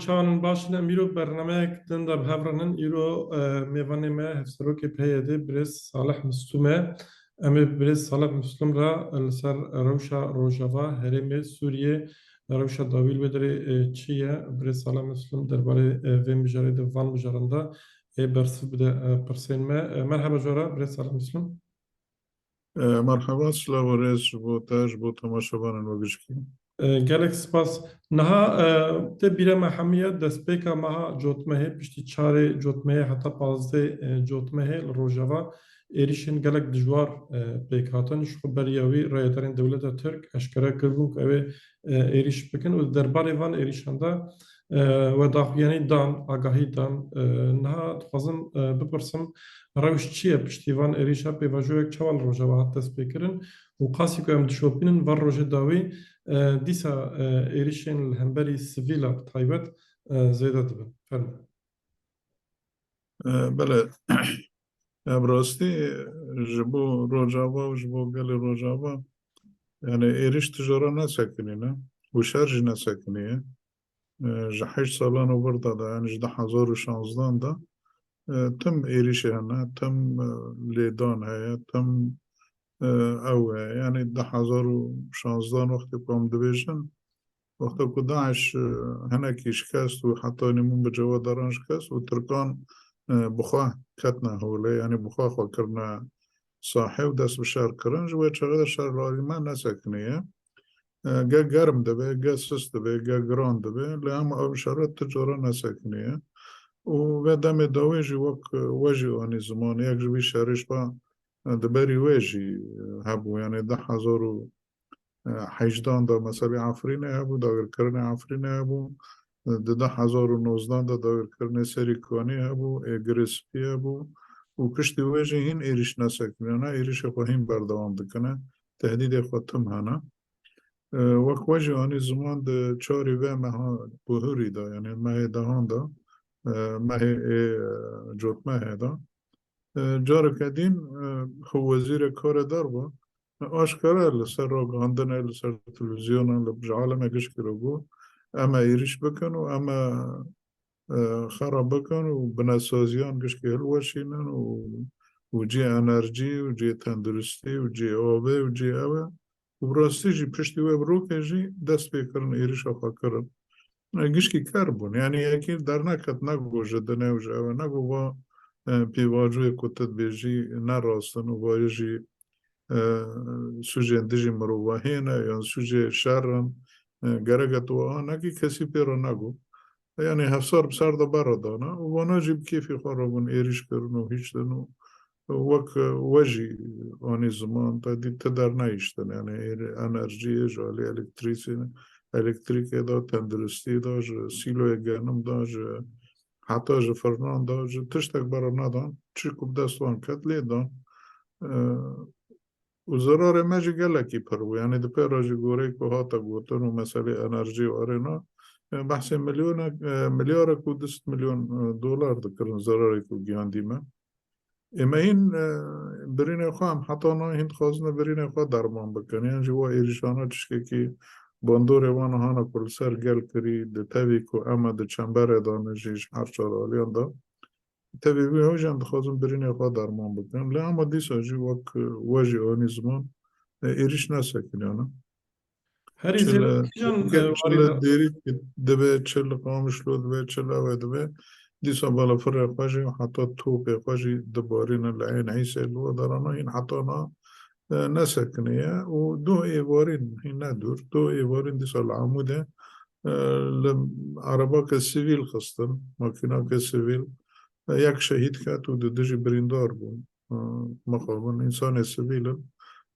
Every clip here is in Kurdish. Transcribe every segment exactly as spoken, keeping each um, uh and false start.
Çawanên baş in, em îro bernameyek din de bi hev re nin. Îro, e, mêvanê me hevserokê P Y D'ê birêz Salih Mislûm e. Em ê birêz Salih Mislûm re li ser rewşa Rojava, herêmê, Sûriyê, rewşa dawî li wê derê, e, çi ye? Birêz Salih Mislûm derbarê, e, vê mijarê de, van mijaran de ê bersiv bide, e, pirsên me. E, merheba ji we re, birêz Salih Mislûm. E, merheba, silav û rêz ji bo te, ji bo temaşevanên we gişkî. E, gelek spas. Niha, e, tê bîra me hemî ye, destpêka meha cotmehê, piştî çarê cotmehê heta pazdeh, e, cotmehê li Rojava êrîşên gelek dijwar, e, pêk hatin. Ji xwe beriya wî rayedarên dewleta Tirk eşkere kiribûn ku ew ê, e, êrîş bikin û di derbarê van êrîşan de, e, we daxuyanî dan, agahî dan. E, niha dixwazim, e, bipirsim, rewş çi ye piştî van êrîşa, pêvajoyek çawa li Rojava hat destpêkirin û qasî ku em dişopînin van rojê dawî, e, dîsa, e, êrîşên li hemberî sivîla bi taybet, e, zêde dibin. Fermo. E, belê, em rastî ji bo Rojava û ji bo gelê Rojava, yani êrîş tijara nesekinîne û şer jî nesekiniye. E, ji heşt salan û vir de, de, yani ji du hezar û şanzdan de, e, tim êrîşê hene, tim, e, lêdan heye, tim, e, ew heye. Yani du hezar û şanzdan wextê ku em dibêjin, wexta ku DAIŞ, e, hinekî şikest û heta nîmûn bi cewa daran şikest û Tirkan, e, bi xwe ketine holê, yani bi xwe xwe kirine sahê û dest bi şer kirin, ji wê çaxê de şer li alî me nesekiniye. E, ge germ dibe, ge sist dibe, ge giran dibe, lê hema ev şer ti cara nesekiniye. Û vê demê dawî jî wek, e, we jî anî ziman, yek ji vî şerê jî, e, di berî wê jî, e, hebû, yani du hezar û hejdan de meselê Efrînê hebû, dagirkirinê Efrînê hebû. Di du hezar û nozdan de dagirkirinê Serî Kanî hebû, ê Girê Spî hebû û piştî wê jî hîn êrîş nesekiniyane, êrîşê xwe hîn berdewam dikine, tehdîdê xwe tim hene. E, wek we jî anî ziman di çarê vê meha buhurî de, yani mehê dehan de, e, mehê ê, e, cotmehê de, e, careke din, e, xwe wezîrê karê derve, e, aşkere li ser ragihandinê, li ser televîzyonan, li ji aleme gişkî re got, em ê êrîş bikin û em ê, e, xera bikin û binesaziyan gişkî hilweşînin û, û cihê enerjî û cihê tenduristî û cihê avê û cihê ew e. Û bi rastî jî piştî wê bi rokê jî dest pê kirin êrîşa xwe kirin. E, gişkî ker bûn. Yani yekî derneket, negot ji dinê û ji ew e, negot va, e, pêvajoyê ku tu dibêjî ne rast in û va jî, e, sûcên dijî mirovahiyê ne yan sûcê şer in. E, gereke tu wiha nekî, kesî pê re negot. Yani hevsar bi ser de bera dana û vana jî bi kêfî xwe re bûn êrîş kirin û hiştin û wek we jî anî ziman, te dît ti dernehiştin. Yani êrî enerjiyê, ji alî elektrîsî, elektrîkê de, tenduristî de, ji sîloyê genim de, ji heta ji firnan de, ji tiştek bera nedan, çi ku bi dest wan ket lê dan. E, û zirarê me jî gelekî pir bû. Yani di pê re jî goreyê ku hate gotin û meselê enerjî û erêna, e, behsê milyonek, e, milyarek û du sed milyon, e, dolar dikirin zirarê ku giyandî me. Ê me hîn, e, birînê xwe em heta niha hîn dixwazin birînê xwe derman bikin. Yan jî wa êrîşana tiştekî bandorê wan hana ku li ser gel kirî, di tevî ku em e di çemberê de ne jî ji her çar aliyan de. Tevî wî hewcan dixwazin birînê xwe derman bikin. Lê ama dîsa jî wek we jî anî ziman, e, êrîş nesekiniyane. Herî Çi zêde li, kîjan, çi e, li warî de? Dêrîkê dibe, çi li Qamişlo dibe, çi li ew ê dibe. Dîsa balafirê xwe jî heta topê xwe jî dibarîne li Eyn Îsê li we derana hîn heta na, e, nesekiniye û duh êvarîn hîn ne dûr. Duh êvarîn dîsa li Amûdê, e, li erebake sivîl xistin, makînake sivîl, e, yek şehîd ket û di dijî birîndar bûn. E, mixabin, însanê sivîl in.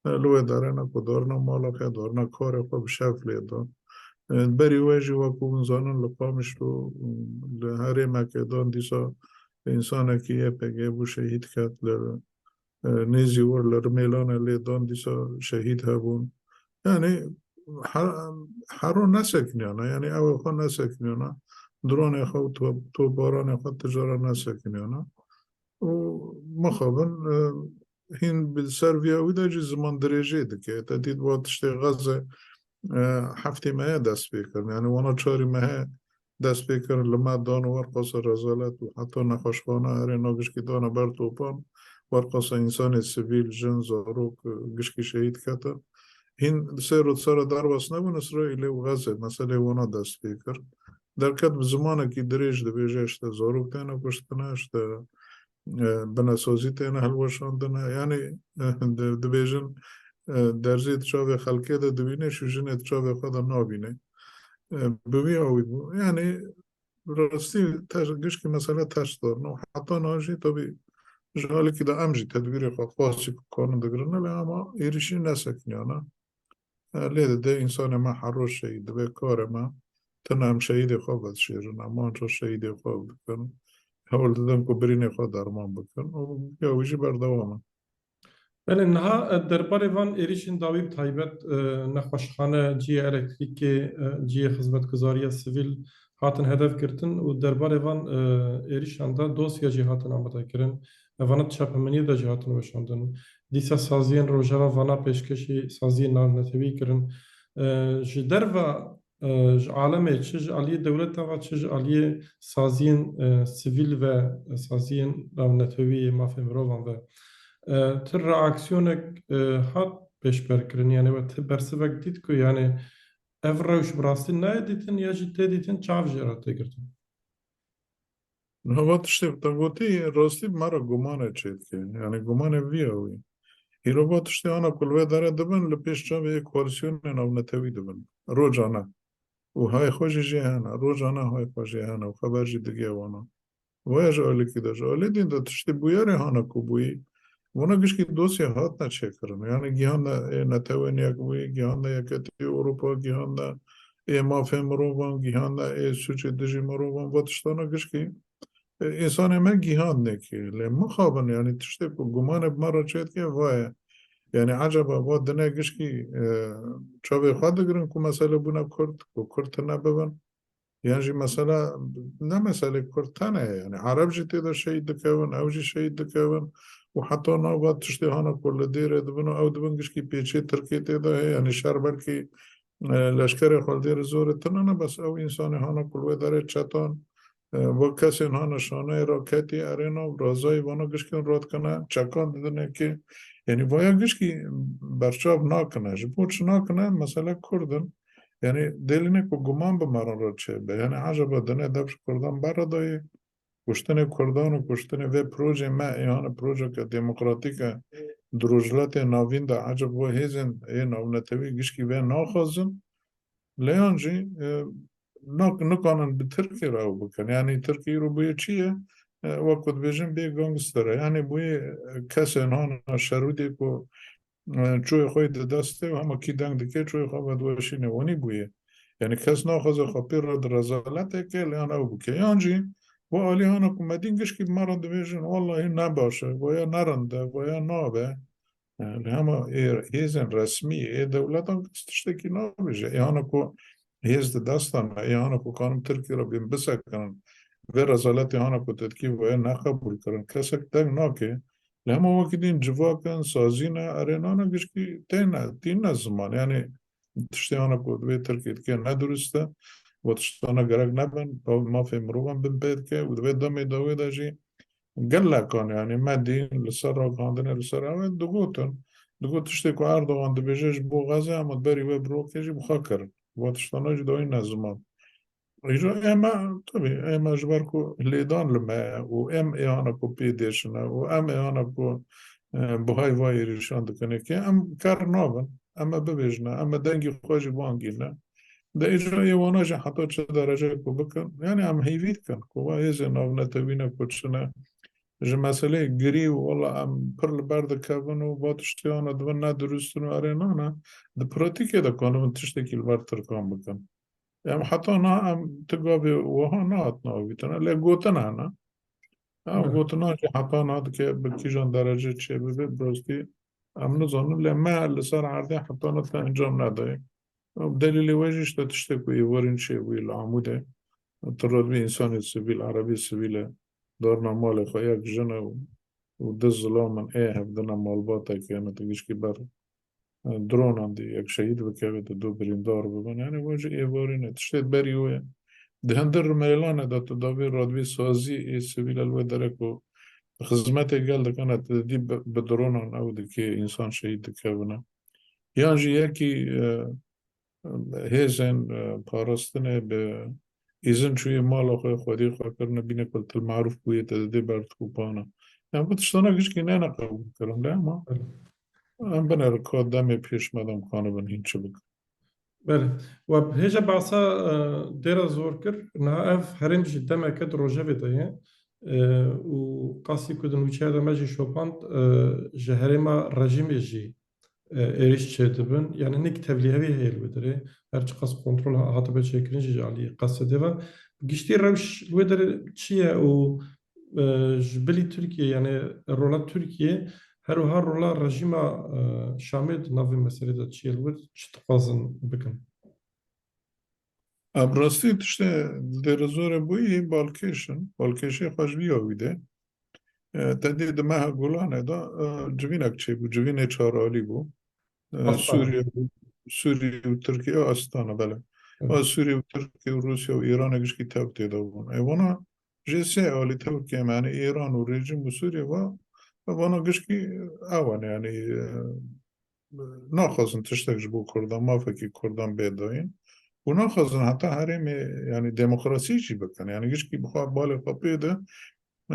E, li wê derê ne ku darna mala xwe, darna karê xwe bi şev lê dan. E, berî wê jî wekû hûn zanin li Qamişlo, li herêmekê dan dîsa însanekî Y P G bû şehîd ket li, e, nêzî wir li Rimêlanê lê dan dîsa şehîd hebûn. Yani her, hero nesekiniyana, yani ew ê xwe nesekiniyana, dronê xwe û top, topbaranê xwe tijara nesekiniyana. û mixabin, e, hîn bi ser viya wî de jî ziman dirêjê dike. Te dît va tiştê Xezze, e, heftê mehê dest pê kirin. Yani wana çarî mehê, dest pê kir, li me dan û werqasa rezalet û heta nexweşxane erê na gişkî dane ber topan, werqasa însanê sivîl, jin, zarok, e, gişkî şehîd ketin. Hîn sê rot sere derbas nebûn, Îsraîlê û Xezê meselê wana dest pê kir. Derket bi zimanekî dirêj dibêje, işte, zarok têne kuştine, işte, e, binesazî têne hilweşandine. Yanî, e, di-, dibêjin, e, derzê di çavê xelkê de dibîne, şu jinê di çavê xwe de nabîne. E, bi vî awî bû. Yanî, rastî ter-, gişkî mesele ters darne û heta niha jî tabî ji alîkî de em jî tedbîrê xwe qasî ku karin digirin, lê ama êrîşî nesekiniyane. E, lê dide însanê me her roj şehîd dibe, karê me tune em şehîdê xwe vedişêrin, em anca şehîdê xwe bikin, hewl didin ku birînê xwe derman bikin û ya wî jî berdewam in. Belê, niha, e, derbarê van êrîşên dawî bi taybet, e, nexweşxane, cihê elektrîkê, e, cihê xizmetguzariya sivîl hatin hedef girtin û derbarê van, e, êrîşan de dosya jî hatin amadekirin. Evana di çapemeniyê de jî hatin weşandin. Dîsa saziyên Rojava vana pêşkêşî saziyên navnetewî kirin. E, ji derva, e, ji alemê, çi ji aliyê dewleta ve, çi ji aliyê saziyên, e, sivîl ve saziyên navnetewî yê mafê mirovan ve, e, ti reaksiyonek, e, hat pêşber kirin? Yani we ti bersivek dît ku yani ev rewş bi rastî nayê dîtin ya jî tê dîtin, çav jê re tê girtin? Niha va tiştê ku te gotî, rastî bi me re gumanê çêdike. Yani gumanê vî awî. Îro va tiştê ana ku li wê derê dibin, li pêş çavê yê koalîsyonê navnetewî dibin. Rojane. Û hay xwe jî jê hene. Rojane hay xwe jê hene. Û xeber jî digê wana. Vaya ji alîkî de, ji alî din de tiştê bûyerê hana ku bûyî, vana gişkî dosya hatine çêkirin. Yani gihanda ê Netewên Yekbûyî, gihanda Yeketî Ewropa, gihanda ê mafê mirovan, gihanda ê sûcê dijî mirovan, va tiştana gişkî, e, însanê me gihandinê kê. Lê mixabin, yani tiştê ku gumanê bi me re çêdike, va ye. Yani eceba va dine gişkî, e, çavê xwe digirin ku mesele bûne Kurd, ku Kurd tune bibin. Yan jî mesela, ne meselê Kurd tene ye, yani Ereb jî tê de şehîd dikevin, ew jî şehîd dikevin û heta nava tiştê hana ku li dêrê dibin û ew dibin gişkî pêçê Tirkê tê de heye, yani şer belkî, e, leşkerê xwe li dêrê zorê tune ne, bes ew însanê hana ku li wê derê çetan, e, va kesên hana şaneyê raketî erê nav razayî vana gişkên radikine çekan didinê kê, yani vaya gişkî berçav nakine. Ji bo çi nakine? Mesele Kurd in. Yani dêlîne ku guman bi me re çêbe. Yani eceba dine dev ji Kurdan berdayê, kuştinê Kurdan û kuştinê vê projê me, ê hane projeke demokratîk e, di Rojhilatê Navîn de eceb vê hêzên ê navnetewî gişkî vê naxwazin. Lê yan jî, e, nak-, nikanin bi Tirkî re ew bikin. Yani Tirkî îro bûye çi ye? E, wek ku dibêjin bê gangster e. Yani bûye, e, kesên hana şerûdê ku e, çoyê xwe yê di destê û hema kî deng dike, çoyê xwe vediweşîne. Wanî bûye. Yani kes naxwaze xwe pê re di rezaletê ke, lê yan ew bike. Yan jî bu alî hana ku me dîn gişkî bi me re dibêjin, wellahî ne baş e, vaya ne rind e, vaya nabe. E, lê hema ê hêzên resmî ê dewletan kes tiştekî nabêje. Ê hana ku hêz di destan e, ê hana ku kanin Tirkî re bên bisekinin, vê rezaletê hana ku te dikî vaya ne qebûl kirin, kesek deng nake. Lê hema wekî din civak in, sazî ne, erê nane gişkî têne, tîne ziman. Yani tiştê hana ku divê Tirkî dike ne durist e. Û tiştana gerek nebin, mafê mirovan bin pê dike û divê demê dawê de jî gelekan, yani me dîn li ser ragihandinê, li ser ew digotin. Digot tiştê ku Erdogan dibêje ji bo Xezê, em berî wê bi rokê jî bi xwe kirin. Va tiştana jî dayîne ziman. Îro ê me, tabî, ê me ji ber ku lêdan li me ye û em ê ana ku pê dêşine û em ê ana ku, e, buhay vay êrîşan dikin ê kê, em ker nabin, em ê bibêjine, em ê dengî xwe jî bangîne. De îro ê wana jî heta çi derece ku bikin, yani em hêvî dikin ku va hêzên navnetewî ne ku çi ne, ji meseleyê girî û wela em pir li ber dikevin û va tiştê ana dibin ne durust in û erê nane, di pratîkê de kanibin tiştekî li ber Tirkan bikin. Em heta niha em ti gavê wiha nehatine avîtine, lê gotin hene. Ev Evet. gotina jî heta niha dike bi kîjan derece çêbibe, bi rastî em nizanin, lê me li ser erdê heta niha te encam nedaye. Ew delîlê we jî işte tiştê ku êvarîn çêbûyî li Amûdê. Tu radibî însanê sivîl, erebî sivîl e, darna malê xwe yek jin e û, û du zilam in, ê hevdine malbatekê ne, tu gişkî ber e, dronan dî yek şehîd bikeve, tu du birîndar bibin. Yani we jî êvarî ne. Tiştê berî wê Di hindir mêlanê de tu davê radivê sazî ê sivîl li wê derê ku xizmetê gel dikene, tu didî bi, bi dronan ew dikê, însan şehîd dikevine. Yan jî yekî, e, hêzên, e, parastinê bi îzin çûyê mala xwe, xwedî xwe kirine, bîne ku li Til Marûf bûye, te didê ber topana. Yan ku tiştana gişkî neyne qebûl kirin, lê ama em binêrin ka demê pêş me de em kanibin hîn çi bikin. Belê. We hêja behsa, e, Dêra Zor kir. Niha ev herêm jî demeke di rojevê de ye. E, û qasî ku di nûçeya de me jî şopand, e, ji herêma rejîmê jî, e, êrîş çêdibin. Yani nek tevlîhevî heye li wê derê. Her çiqas kontrol ha-, hatibe çêkirin jî ji aliyê Qesedê ve. Giştî rewş li wê derê çi ye û e, ji bilî Tirkiyê, yani rola Tirkiyê, her wiha rola rejîma, e, Şamê di nav vê meselê de çi ye li wir, çi dixwazin bikin? Em rastî tiştê li Dêrezorê bûyî balkêş in. Balkêşê xwe ji vî ya wî de. E, te dî di meha Gulanê de, e, civînek çêbû, civînê çar alî bû. E, Aslan. Sûriye, Sûriye û Tirkiye, Astana, belê. Evet. A Sûriye û Tirkiye û Rûsya û Îranê gişkî tev tê de bûn. E, vana jê sê alî tevkê me, yani Îran û rejîm û Sûriye va, vana gişkî ew in, yani, e, naxwazin tiştek ji bo Kurdan, mafekî Kurdan bê dayîn. Û naxwazin heta herêmê, yani demokrasî jî bikin. Yani gişkî bi xwe balê xwe pê de,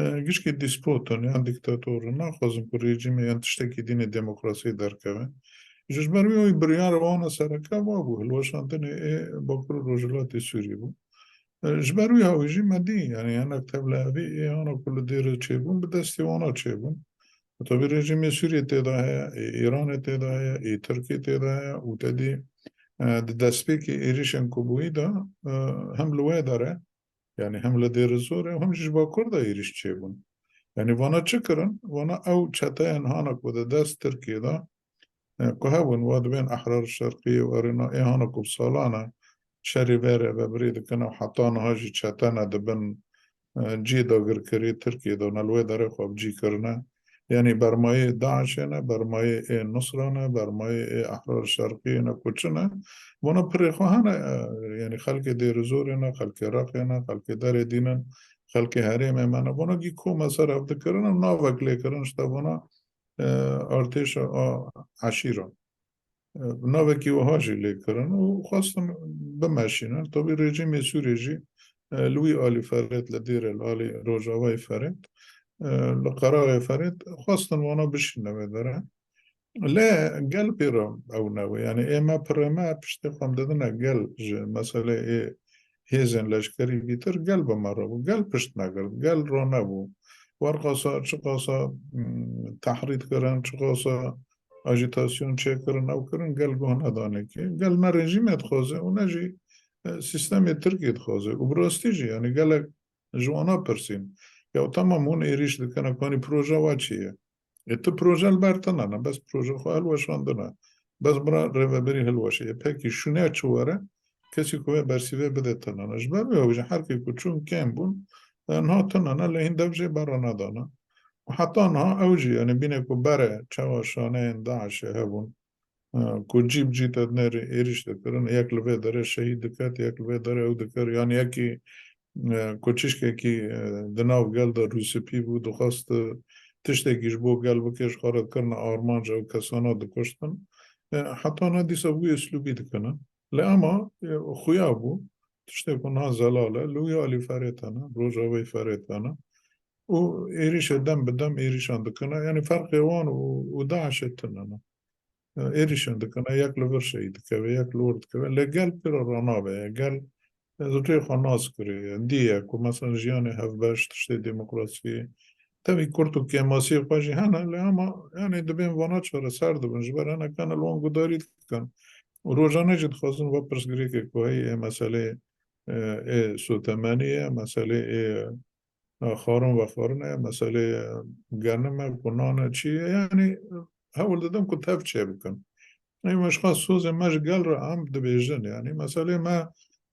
e, gişkî dîspot in yan dîktator in. Naxwazin ku rejîmê yan tiştekî dînê demokrasiyê derkeve. Ji, ji ber wî biryara wana sereke va bû, hilweşandinê ê Bakur û Rojhilatê Sûriyê bû. E, ji ber wî hawî jî me dî, yani hinek tevlihevî ê hana ku li Dêrê çêbûn, bi destê wana çêbûn. Tabî rejîmê Sûriyê tê de heye, ê Îranê tê de heye, ê Tirkiyê tê de heye û te dî, e, di destpêkê êrîşên ku bûyî de, e, hem li wê derê, yani hem li Dêrê Zorê û hem jî ji Bakur de êrîş çêbûn. Yani vana çi kirin? Vana ew çeteyên hana ku di dest Tirkiyê de, e, ku hebûn, wa dibên Ehrar Şerqiyê û erêna ê hana ku bi salan e şerê vê rêvebirî dikin û heta niha jî çete ne di bin, e, cihê dagirkeriyê Tirkiyê de ne li wê derê xwe bi cî kirine. Yanî bermayê DAIŞê ne, bermayê ê Nusra ne, bermayê ê Ehrar Şerqiyê ne, ku çi ne? Vana pirê xwe hene, e, yanî xelkê Dêrê Zorê ne, xelkê Reqê ne, xelkê Derê Dîn in, xelkê herêmê me ne. Vana gî koma ser hev dikirin û navek lê kirin, işte vana, e, artêşa a eşîran. E, navekî wiha jî lê kirin û xwestin bimeşînin. Tabî rejîmê Sûriyê jî, e, li wî alî Ferêt, li Dêrê, li alî Rojavayê Ferêt, e, li Qeraxê Ferêt xwestin wana bişîne wê derê. Lê gel pê re ew nebû. Yani ê me pirê me piştê xwe em didine gel ji meselê ê hêzên leşkerî bîtir gel bi me re bû. Gel pişt negirt. Gel ranebû. Werqasa, çiqasa, mm, tehrît kirin, çiqasa ajîtasyon çêkirin, ew kirin, gel guh nedanê kê. Gel ne rejîmê dixwaze û ne jî, e, sîstemê Tirkiyê dixwaze. Û bi rastî jî, yani gelek ji wana pirsîn. Ya tamam hûn êrîş dikine, kanî proje wa çi ye? Ê tu proje li ber tine ne, bes proje xwe hilweşandine. Bes bira rêvebirî hilweşe. Ê pekî şûne çi were, kesî ku wê bersîvê bide tine ne. Ji ber wê ew jî herkê ku çûn kêm bûn, e, niha tine ne, lê hîn dev jê bera nedane. Û heta niha ew jî, yani bîne ku bere çawa şaneyên DAIŞê hebûn, e, ku cî bi cî te dinêrî êrîş dikirin, yek li vê derê şehîd diket, yek li vê derê ew dikir, yan yekî, e, koçişkekî, e, di nav gel de rûspî bû, dixwest, e, tiştekî ji bo gel bike, ji xwe re dikirine armanc, ew kesana dikuştin. E, heta ne dîsa wî uslûbî dikinin. Lê ema, e, xuya bû, tiştê ku niha zelal e, li wî alî Ferêt hene, Rojavayê Ferêt hene. Û êrîşê dem bi dem êrîşan dikine. Yanî ferqê wan û, û DAIŞê tune ne. E, êrîşan dikine, yek li vir şehîd dikeve, yek li wir dikeve. Lê gel pê re ranabe. Gel, e, rê xwe nas kiriye. Diye ku mesela jiyanê hevbeş, tiştê demokrasiyê, tevî kurt û kêmasiyê xwe jî hene, lê ama, yani dibên vana çareser dibin. Ji ber hinek hene li wan gudarî dikin. Û rojane jî dixwazin va pirsgirêkê ku heyî ê meselê, e, ê sotemenî ye, meselê ê, e, xwarin vexwarin e, meselê, e, genim e, ku nan e, çi ye, yani hewl didin ku tev çêbikin. Ê me ji xwe sozê me ji gel re em dibêjin, yani meselê me,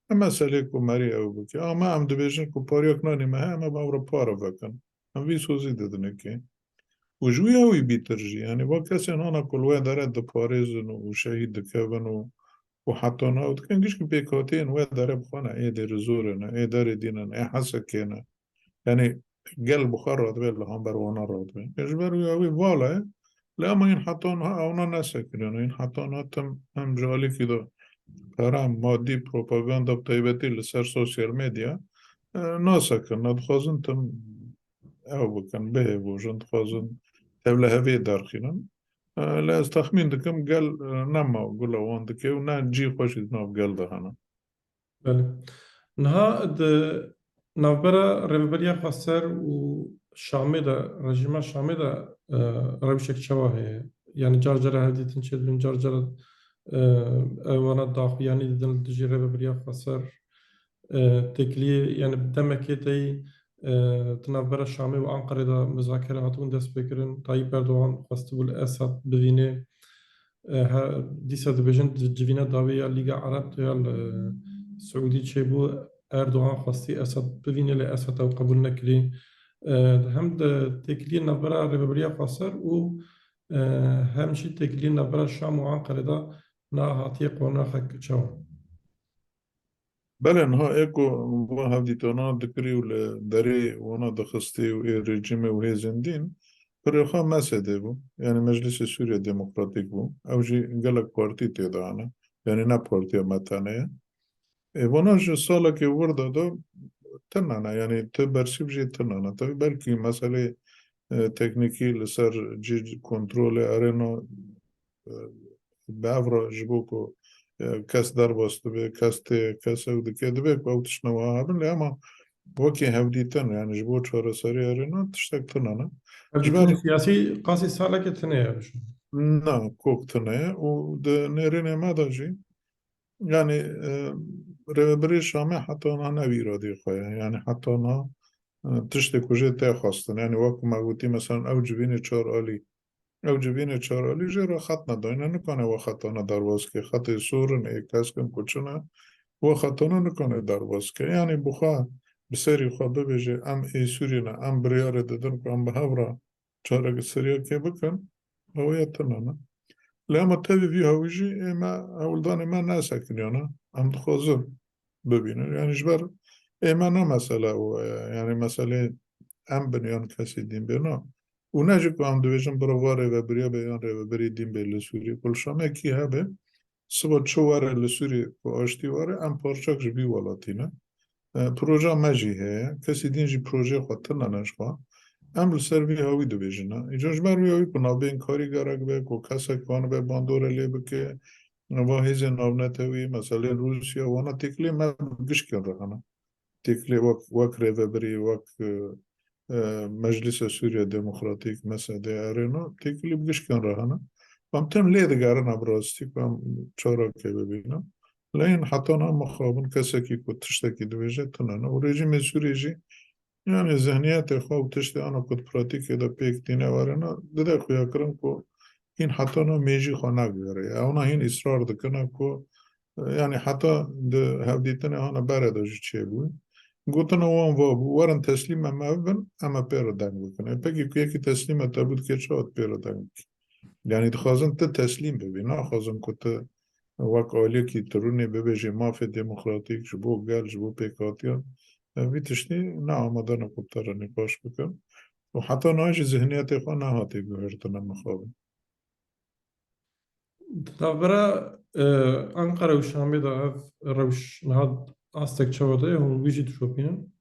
ne meselê ku merî ew bike. Ama em dibêjin ku pariyek nanî me heye, em ê bi ew re pare vekin. Em vî sozî didin kê. Û ji wî ew î bîtir jî, yani va kesên hana ku li wê derê diparêzin û şehîd dikevin û û heta niha ew dikin, gişkî pêkhatiyên wê derê bi xwe ne, ê Dêrizorê ne, ê Derê Dînê ne, ê Hesekê ne. Yanî gel bi xwe radibe, li hember wana radibe. Ji ber wî ew ê vala ye. Lê ema hîn heta niha ewna nesekiriyane. Hîn heta niha tim hem ji alîkî de pere, madî, propaganda bi taybetî li ser sosyal medya, e, nasekirine. Dixwazin tim ew bikin, bihêvojin, dixwazin tevliheviyê derxînin. E, lê ez texmîn dikim gel, e, nema gula wan dike û ne cî xwe jî di nav gel de hene. Belê. Niha di navbera Rêveberiya Xweser û Şamê de, rejîma Şamê de, e, rewşek çawa heye? Yanî car cara hevdîtin çêdibin, car cara, e, ewana daxuyanî didin li dijî Rêveberiya Xweser. E, têkiliyê, yanî demekê tey, e, di navbera Şamê û Anqerê de muzakere hatibûn destpêkirin. Tayyip Erdogan xwestibû li Esad bivînê. E, he, dîsa dibêjin di civîna dawî ya Lîga Ereb de ya li Siûdî çêbû, Erdogan xwestî Esad bivînê, lê Esad ew qebûl nekirî. E, hem di têkiliyên navbera Rêveberiya Xweser û, e, hem jî têkiliyên navbera Şam û Anqerê de niha hatiye qonaxek çawa? Belê, niha ê ku va hevdîtana dikirî û li derê wana dixistî û ê rejîmê û hêzên dîn, pirê xwe M S D bû. Yanî Meclîsê Sûriya Demokratîk bû. Ew jî gelek partî tê de hene. Yanî ne partiya me tenê ye. Ê, vana ji salekê wir de de tune ne. Yanî tu bersîv jê tune ne. Tabii belkî meselê, e, teknîkî li ser cî kontrolê erêna, e, bi hev re ji bo ku, e, kes derbas dibe, kes tê, kes ew dike, dibe ku ew tiştine wiha hebin. Lê ema wekî hevdîtin, yanî ji bo çareseriyê erêna tiştek tune ne. Ji ber Hevdîtinên siyasî qasî salekê tune ye, bişim. Na, kok tune ye û di nêrînê me de jî, yanî, e, rêvebirê Şamê heta niha ne bi îradeyê xwe ye. Yanî heta niha, e, tiştê ku jê tê xwestin. Yanî wek ku me gotî, mesela ew civînê çar alî, ew civînê çar alî jê re xet nedayne, nikane we xetana derbas ke. Xetê sor in, ê kesk in ku çi ne, we xetana nikane derbas ke. Yanî bi xwe, bi serî xwe bibêje, em ê Sûriyê ne, em biryarê didin ku em bi hev re çareseriyekê bikin, ew ya tune ne. Lê ema tevî vî hawî jî ê me, hewldanê me nesekiniyane. Em dixwazin bibînin. Yanî ji ber ê me ne mesele ew ye. Yanî meselê em bin yan kesê dîn bê, na. Û ne jî ku em dibêjin bira va rêvebiriya be yan rêveberî dîn bê li Sûriyê. Ku li Şamê kî hebe, siba çi were li Sûriyê ku aştî were, em parçek ji vî welatî ne. E, proja me jî heye. Kesî din jî projeyê xwe tune ne ji xwe. Em li ser vî hawî dibêjin, ne? Îcar ji ber vî hawî ku navbeyên karî gerek be, ku kesek wan be bandore lê bike, va hêzên navnetewî, meselên Rûsya, wana têkilê me bi gişkên re hene. Têkilê wek, wek rêvebirî, wek, e, e, Meclîsa Sûriya Demokratîk, M S D, erêna, têkilî bi gişkên re hene. Em tim lê digerine bi rastî ku em çarekê bibînin. Lê hîn heta niha mixabin kesekî ku tiştekî dibêje tune ne. Û rejîmê Sûriyê jî, yanî zihniyetê xwe û tiştê ana ku di pratîkê de pêk tîne werêna, dide xuyakirin ku hîn heta niha mêjî xwe nagihêre. Ewna hîn îsrar dikine ku, yanî heta di hevdîtinê hana berê de jî çêbû. Gotine wan va bû, werin teslîm em ev bin, em ê pê re deng bikin. Ê pekî ku yekî teslîme te bû dike çawa tu pê re deng bikî? Yanî dixwazin tu teslîm bibî, naxwazin ku tu wek aliyekî tu rûnê bibêjî mafê demokratîk ji bo gel, ji bo pêkhatiyan. Ev vî tiştî ne amade ne ku te re nîqaş bikin. Û heta niha jî zihniyetê xwe nehatê guhertine mixabin. Di navbera, e, Anqara û Şamê de ev rewş niha astek çawa de ye, hûn wî jî dişopînin?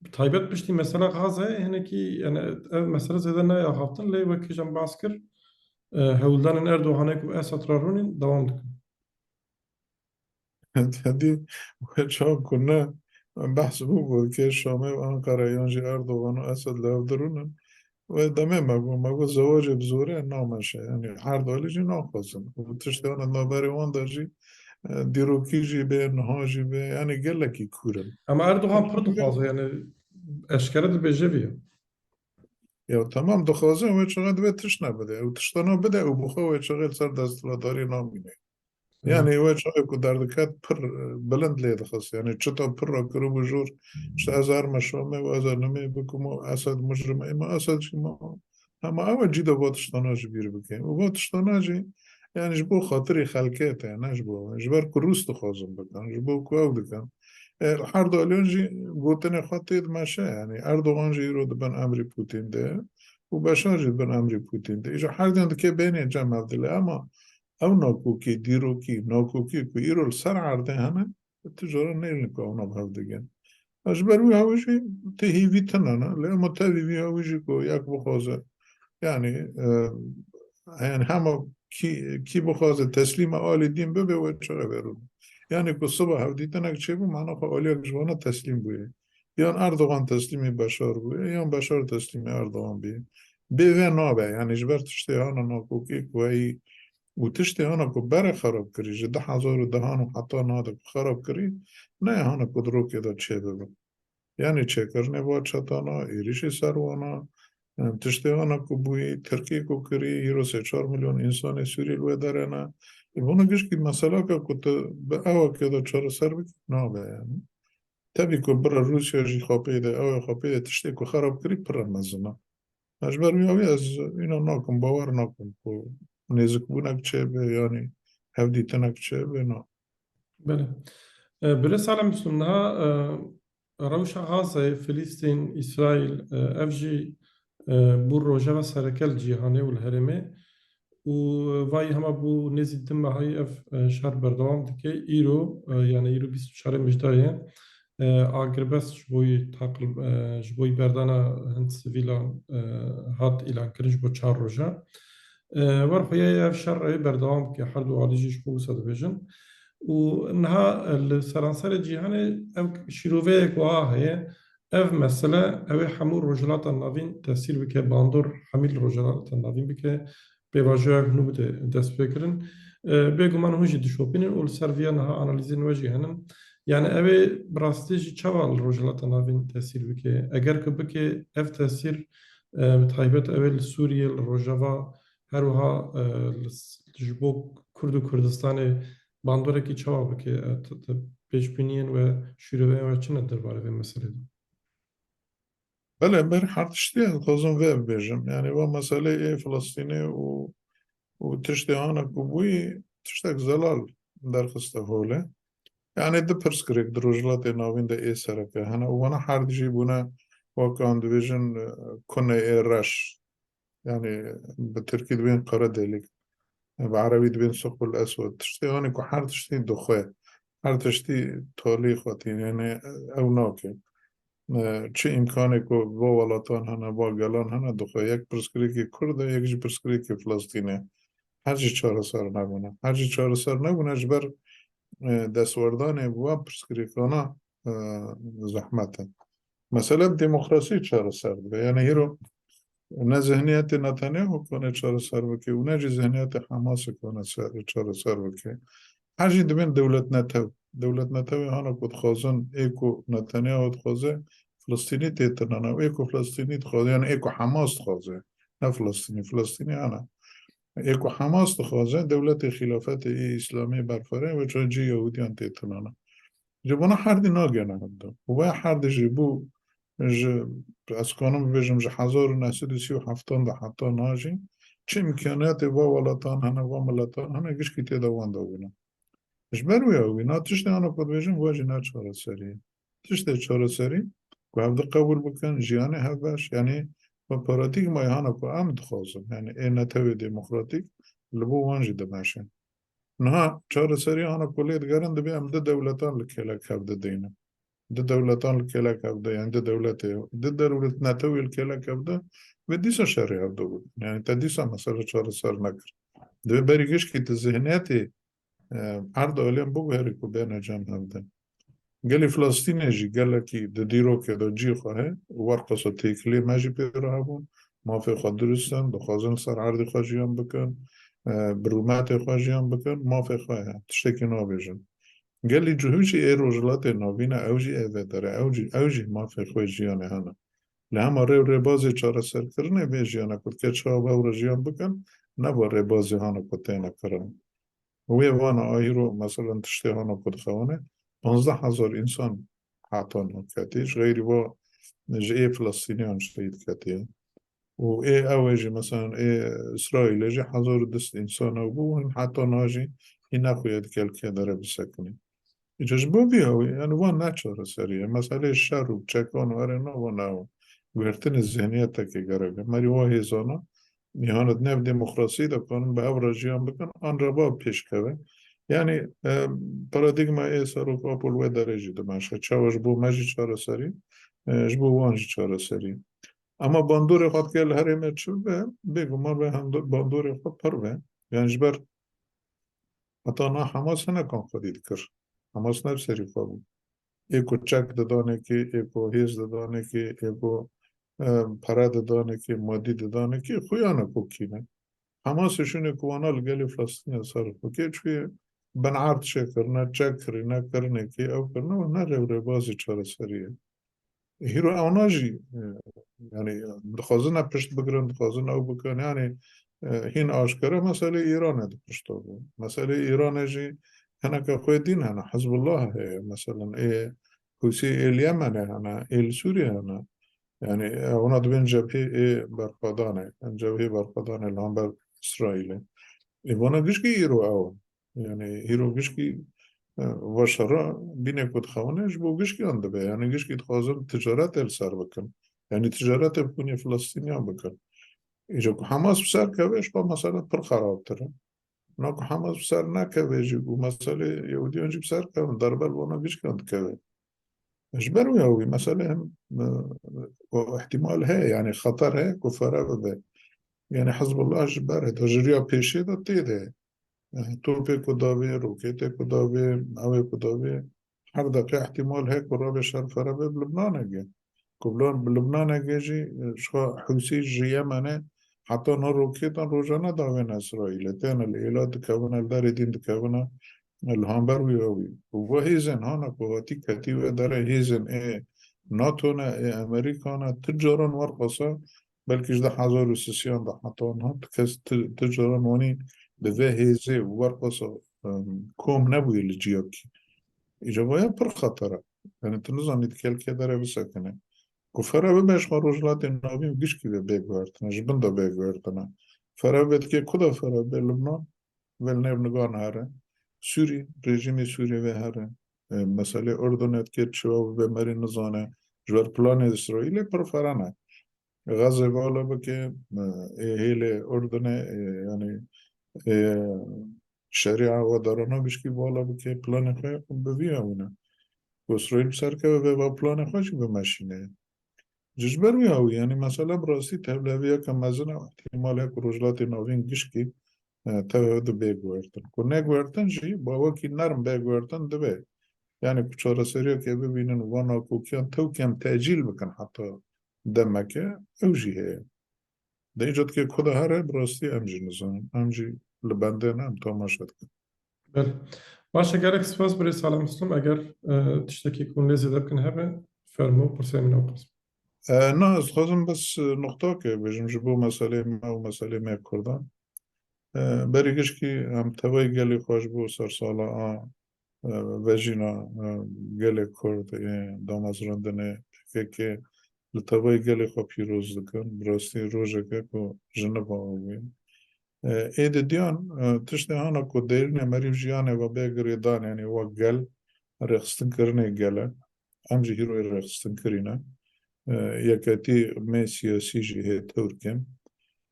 Bi taybet piştî mesela Xazayê hinekî, yani ev mesele zêde neyê axaftin, lê wekî jî em behs kir, e, hewldanên Erdoganê ku Esad re rûnîn dewam dikin. Hindî wê çawa ku ne behs bû ku kê Şamê û Anqara yan jî Erdogan û Esed li hev dirûnin. Wê demê me got, me got zewacê bi zorê nameşe. Yanî her du alî jî naxwazin. Û tiştê wan di navberê wan de jî, e, dîrokî jî bê, niha jî bê. Yanî gelekî kûr in. Ama Erdogan pir dixwaze, yani eşkere dibêje vî. Ya tamam, dixwaze wê çaxê divê tişt nebide. Ew tiştana bide û bi xwe wê çaxê li ser desthilatdariyê namîne. Hı. Yanî wê çaxê ku derdiket pir, e, bilind lê dixist. Yanî çita pir re kiribû jor, işte ez ê herime Şamê û ez ê nimê bikim û Esed mujrim e. Ema Esed jî ma, hema ew e cî de va tiştana ji bîr bike. Û va tiştana jî Yani ji bo xatirê xelkê te, ne ji bo, ji ber ku Rûs dixwazin bikin, ji bo ku ew dikin. E, her du aliyan jî gotinê xwe tê dimeşe, yani Erdogan jî îro dibin emrî Putin de û Beşar jî dibin emrî Putin de. Îja her diyan dike bênê cem hevdilê, ama ew nakokî, dîrokî, nakokî ku îro li ser erdê hene, tu cara nêlin ku ew nav hev digin. Ji ber wî hewî jî tê hîvî tune ne. Lê ema tevî wî hewî jî ku yek bixwaze, yani, e, yani hema kî, kî bixwaze teslîma alî dîn bibe, wê çareverû. Yani ku siba hevdîtinek çêbû, mana xwe aliyek ji wana teslîm bûye. Yan Erdogan teslîmî Beşar bûye, yan Beşar teslîmî Erdogan bûye. Bê vê nabe, yani ji ber tiştê hana nakokî ku heyî û tiştê hana ku berê xerab kirî, ji du hezar û dehan û heta niha de ku xerab kirî, neyê hana ku di rokê de çêbibe. Yani çêkirinê va çetana, êrîşî ser wana, em, tiştê hana ku bûyî, Tirkî ku kirî, îro sê çar milyon însanê Sûrî li wê derê ne. E, bunu gişkî meseleke ku tu bi ewekê de çareser bikî, nabe yani. Tevî ku bira Rûsya jî xapê de, ew ê xapê de tiştê ku xerab kirî pire mezin e. Ez ji ber wî hewî ez îna nakim, bawer nakim ku nêzikbûnek çêbe, yanî hevdîtinek çêbe, na. Belê. E, Birê Salem Bislum, niha, e, rewşa Gazayê, Filistîn, Îsraîl, e, ev jî, e, bû rojeva sereke li cîhanê û li herêmê. Û vayî hema bû nêzî du mehayî ev, e, şer berdewam dike. Îro, e, yani îro bîst û çarê Mijdarê, e, agirbest ji bo yî taqil, e, ji bo yî berdana hin sivîlan, e, hat îlankirin ji bo çar roja. E, wer xwe ye ev şer rê berdewam bike, her du alî jî ji xwe wisa dibêjin. Û niha, e, li seranserê cîhanê ev şîroveyek wiha heye, ev mesele ew ê hemû Rojhilata Navîn tesîr bike, bandor hemî li Rojhilata Navîn bike, pêvajoyek nû bide destpêkirin. E, bêguman hûn jî dişopînin û li ser viya niha analîzên we jî henin. Yani ew ê bi rastî jî çawa li Rojhilata Navîn tesîr bike? Eger ku bike, ev tesîr, e, bi taybet ew ê li Sûriyê, li Rojava, her wiha, e, li s-, ji bo Kurd û Kurdistanê bandorekî çawa bike? E, t-, t-, pêşbîniyên we, şîroveyên we çi ne derbarê vê meselê de? Belê, ber her tiştî ez dixwazim vê bibêjim. Yani va meseleyê ê Filistînê û, û tiştê hana ku bûyî, tiştek zelal derxiste holê. Yani du pirsgirêk di Rojhilatê Navîn de ê sereke hene û vana her dijî bûne, wek em dibêjin, e, kunê ê reş. Yani bi tirkî dibên qara delik, bi erebî dibên suqbul eswed. Tiştê hanê ku her tiştî dixwe, her tiştî talî xwe tîne, yani ew nake. E, çi îmkanê ku va welatan hene, va gelan hene, dixwe. Yek pirsgirêkê Kurd e, yek jî pirsgirêkê Filistîn e. Her jî çareser nebûne. Her jî çareser nebûne ji ber, e, destwerdanê va pirsgirêkana, e, zehmet e. Mesele bi demokrasî çareser dibe. Yani hîro ne zihniyetê Netanyahu kane çareser bike û ne jî zihniyetê Hamasê kane ser-, çareser bike. Her jî dibên dewlet netew. Dewlet netewê hana ku dixwazin, ê ku Netanyahu dixwaze, Filistînî tê tinana. Ê ku Filistînî dixwaze, yani ê ku Hamas dixwaze. Ne Filistînî, Filistînî hana. Ê ku Hamas dixwaze, dewletê xîlafetê ê Îslamê berfireh ve çancî Yahudiyan tê tinana. Ji bona herdî nagêne hevdu. Û vaya herdî jî bû ji, ez kanim bibêjim, ji hezar û neh sed û sî û heft de heta niha jî çi îmkaniyetê va welatan hene, va miletan hene, gişkî tê de wan de bûne. Ji ber wê ew wî, na tiştê hana ku dibêjin, va jî ne çareserî. Tiştê çareserî ku hevdi qebûl bikin, jiyanê hevbeş, yani bi paradîgmayê hana ku em dixwazin, yani ê netewê demokratîk li bo wan jî dimeşe. Niha çareserî hana ku lê digerin, dibê em du dewletan li kêlek hevdi deynin. Du dewletan li kêlek hevdi, yani du dewletê, du dewlet netewê li kêlek hevdi, ve dîsa şerê hevdi bû. Yani te dîsa mesele çareser nekir. Divê berî gişkî tu zihniyetê, e, her du aliyan biguherî ku bêne cem hevdi. Gelê Filistînê jî gelekî di dîrokê de cî xwe heye û werqasa têkiliyê me jî pê re hebûn. Mafê xwe dirust in, dixwazin li ser erdê xwe jiyan bikin, e, bi rûmetê xwe jiyan bikin, mafê xwe heye. Tiştekî nabêjin. Gelî cihû jî ê Rojhilatê Navîn e, ew jî ê vê derê, ew jî, ew jî mafê xwe jiyanê hene. Lê hema rê û rêbazê çareserkirinê vê jiyana ku dike çawa bi ew re jiyan bikin, ne bi rêbazê hana ku têne kirin. Wê vana a hîro, meselen, tiştê hana ku dixewine, panzdeh hezar însan heta niha ketî, ji xeyrî va ji ê Filistîniyan şehîd ketiye. û ê ew ê jî, meselen, ê Îsraîlê jî hezar û du sed însan ew bû, hûn heta niha jî hî nexuye di kelkê dere bisekinî. Îca ji bo vî hewî, yani, van ne çareserî ye. Meseleyê şer û çekan û erê na van ew. Guhertinê zihniyetekê gerek e. Merî wa hêzana, nîhanê di nav demokrasiyê de kanin bi hev re jiyan bikin, an re va pêşkeve. Yani, e, paradîgma ê Serok Apol wê derê jî dimeşe. Çawa ji bo me jî çareserî, e, ji bo wan jî çareserî. Ama bandorê xwe dike li herêmê çi be, bêguman be hendo-, bandorê xwe pir be. Yani ji ber heta na Hamas hinekan xwedî dikir. Hamas ne bi serî xwe bû. Ê ku çek didanekê, ê ku hêz didanekê, ê ku, e, pere didanekê, madî didanekê, xuya ne ku kî ne. Hamas şûnê ku wana li gelê Filistînê ser xwe kê çûye, binert çêkirine, çek kirîne, kirinekê ew kirine û ne rêwrêbazî çareserî ye. Hîro ewna jî, e, yani, dixwazin ne pişt bigirin, dixwazin ew bikin. Yani, e, hîn aşkere meselê Îranê di pişta bû. Meselê Îranê jî hineke xwê dîn hene. Hizbullah heye, meselen, ê Hûsî ê li Yemenê hene, ê li Sûriyê hene. Yani, e, ewna dibên cebhê ê berxwedanê, cebhê berxwedanê li hember Îsraîlê. Ê vana gişkî îro ew in. Yani, hîro gişkî, e, va şera bînê ku dixewine ji bo gişkiyan dibe. Yani, gişkî dixwazin ticaretê li ser bikin. Yani, ticaretê bi xûnê Filistîniyan bikin. Îca ku Hamas bi ser keve, ji xwe mesele pir xerabtir e. Na ku Hamas bi ser nekeve jî û meselê Yehudiyan jî bi ser kevin, derbe li wana gişkiyan dikeve. Ji ber wê ew, wî meselê him, e, o ihtimal heye, yani xeter heye ku fere bibe. Yani Hizbullah ji ber hêda, ji riya pêşê de tê de. E, topê ku davê, roketê ku davê, ew ê ku davê, her deqe ihtimal heye ku rabe şer fere be bi Libnanekê. Ku bi Libnanekê jî, e, ji xwe Hûsî ji Yemenê heta niha roketan rojane davêne Îsraîlê. Têne li êla dikevine, li derê dîn dikevine, e, li hember wî ew wî. Û va hêzên hana ku hatî ketî wê derê hêzên ê NATO ne, ê Amerîka ne, tu caran werqasa, belkî ji du hezar û sisiyan de heta niha tu kes, tu, tu caran wanî bi vê hêzê werqasa, em, kom nebûye li ciyakî. Îca vaya pir xeter e. Yani tu nizanî di kelkê derê bisekine. Ku fere bibe ji xwe Rojhilatê Navîn gişkî ve bê guhertine, ji bin de bê guhertine. Fere bibe dikê ku de fere bibe Libnan, ve li nêv nigan here. Sûrî, rejîmê Sûrî ve here. E, meselê Urdunê dikê çi bibe merî nizane. Ji ber planê Îsraîlê pir fere ne. Xezê vala bike, e, ê hêlê Urdunê, e, yani, e, şerîa we darana gişkî vala bike, planê xwe bi vî hewî ne. Ku Îsraîl bi ser keve vê va planê xwe jî bimeşîne. Ji, ji ber wî hewî, yani, mesela bi rastî tevliheviyeke mezin e, îhtîmal heye ku Rojhilatê Navîn gişkî, e, tev hev de bê guhertin. Ku neguhertin jî, ba wekî nerm bê guhertin dibe. Yani, ku çareseriyekê bibînin û van nakokiyan tewkêm tecîl bikin heta demeke, ew jî heye. Di îca dikê ku de here, bi rastî em jî nizanin. Em jî li bendê ne, em temaşe dikin. Belê. Baş e, gelek spas birêz Salih Muslim. Eger, e, tiştekî ku hûn lê zêde bikin hebe, fermo, pirsê min ew qas. E, na, ez dixwazim bes, e, nuqtakê bêjim ji bo meselê me û meselê me Kurdan. E, berî gişkî em tevayî gelê xwe ji bo sersala a, e, vejîna, e, gelê Kurd, ê damezrandinê P K K li tevayî gelê xwe pîroz dikin. Bi rastî rojeke ku ji niva bûye. E, ê didiyan, e, tiştê hana ku derînê merîv jiyanê ve bê girêdan, yani wek gel, rêxistinkirinê gel e. Em jî hîroyê rêxistinkirî ne. E, yeketî me siyasî jî hê tewr kêm.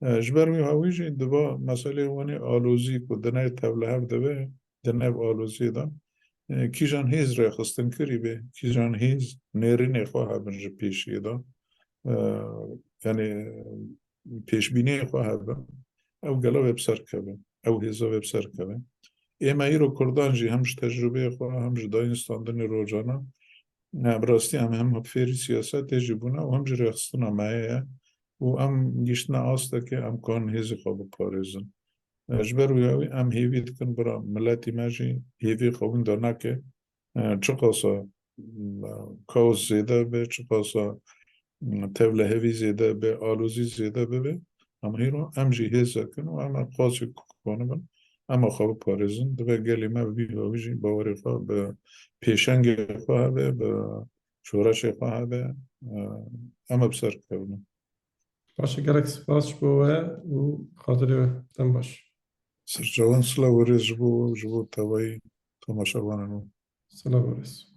E, ji ber wî hawî jî diva meselê wanî alozî ku di ney tevlihev de be, di nav aloziyê de, e, kîjan hêz rêxistinkirî be, kîjan hêz nêrînê xwe hebin ji pêşiyê de, e, yani pêşbîniyê xwe hebin, ew gela wê bi ser keve, ew hêza wê bi ser keve. Ê me îro Kurdan jî hem ji tecrûbeyê xwe, hem ji dayînstandinê rojane, e, bi rastî em hem fêrî siyasetê jî bûne û hem jî rêxistina me ye û em gihîştine astekê em kanin hêzê xwe biparêzin. E, ji ber wî hawî em hêvî dikin bira miletî me jî hêvî xwe winda neke. E, çiqasa, m, kaos zêde be, çiqasa, m, tevlihevî zêde be, alozî zêde bibe, em hîro em jî hêz dikin û em ê qasî ku kanibin, em ê xwe biparêzin. Divê gelê me bi vî hawî jî bawerê xwe bi pêşengê xwe hebe, bi şoreşê xwe hebe, e, em ê bi ser kevin. Baş e, gelek spas ji bo we û xatirê we. Dem baş. Sirçawan, silav û rêz ji bo, ji bo tevayî temaşevanên we. Silav û rêz.